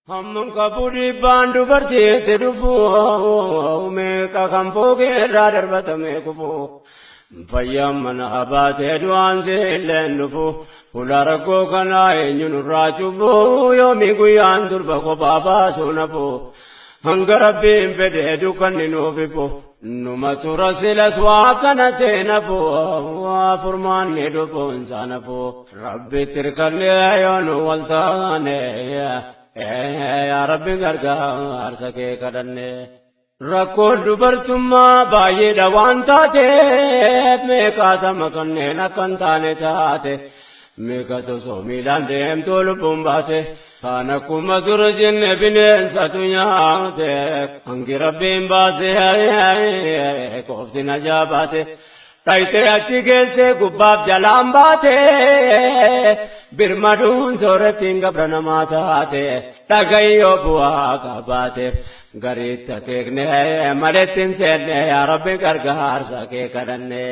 Hammam qabu dhiibbaan dubartiitti dhufu, meeqa kan fooqee irraa darbatame kufu. Fayyaan mana baatee du'aan seelleen dhufu, fuula rakkoo kanaa eenyu nurraa cufu? Yoomii guyyaan durba kophaa baasuu nafu? Hanga Rabbiin fedhee dukkanni nuuf ifu, numa tura silas waa akkana ta'e nafu. Furmaanni dhufuun isaa nafu. Rabbitti hirkannee yoo nu wal taane, yaa Rabbi gargaarsa kee kadhanne. Rakkoon dubartummaa baay'eedha waan taateef, meeqaatama kanneen akka hin taane taate, meeqatu osoo miilaan deemtuu lubbuun baate, kaan akkuma dura jenne bineensatu nyaate, hangi Rabbiin baasee qofti najaa baate. Dhayitee achi geessee gubbaaf jalaan baate, birmaduun soorettiin gabra namaa taate, dhagayyoo bu'aa qabaateef gariitti akeekne maletti hin seenne. Yaa Rabbi gargaarsa kee kadhanne.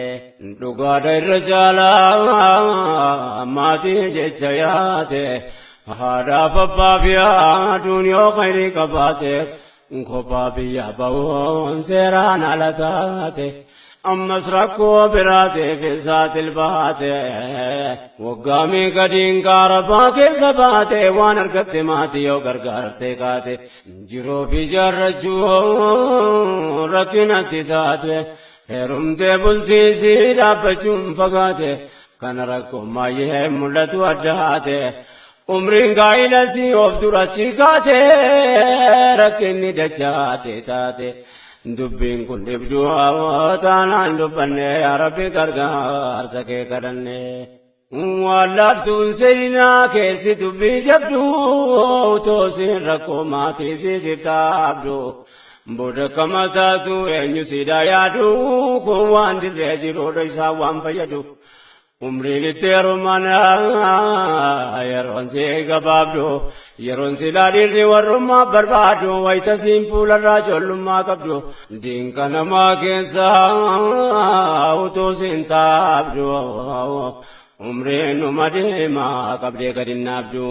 Dhugaadha, irra caalaa maatii jecha yaate, haadhaaf abbaaf yaaduun yoo khayrii qabaate, kophaa biyya bahuun seeraan ala taate. Ammas rakkoo biraatiif saaxil baate, waggaa meeqa diinqaa rabbaa keessa baate, waan argatte maatii yoo gargaarte kaate, jiruu fi jaarrachuu rakkinatti taate, heerumtee bultii sii dhaabbachuun fagaate, kana rakkoo maayyee mul'atu addaate. Umriin gaa'ila sii of durachi kaate, rakkinni dachaate taate. Dubbiin kun dhibduu taanaan dubbanne, yaa Rabbi gargaarsa kee kadhanne. Waan laaftuun seenaa keessi dubbii jabdu, toosiin rakkoo maatii siisiif taabdu. Booda kama taatu eenyu siidaa yaadu? Kun waan dirree jiruudha, isaa waan fayyadu. Umriin itti heerumana yeroon si gabaabdu, yeroon silaa dhiirri warrummaa barbaadu, wayita siin fuularraa ijoollummaa qabdu, diinqa namaa keessa utuu siin taabdu. Umriin numa deema, qabdee gadi naabdu,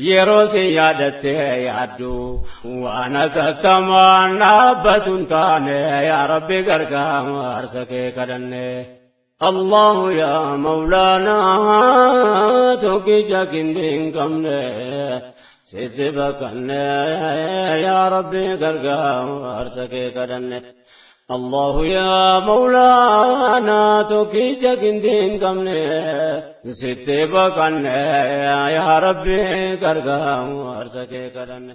yeroo siin yaadattee yaaddu, waan atattamaan dhaabbatu hin taane. Yaa Rabbi gargaarsa kee kadhanne. الله يا مولانا tokkicha kindin qabne, sitti baqanne, yaa Rabbi gargaarsa kee kadhanne. الله يا مولانا tokkicha kindin qabne, sitti baqanne, yaa Rabbi gargaarsa kee kadhanne.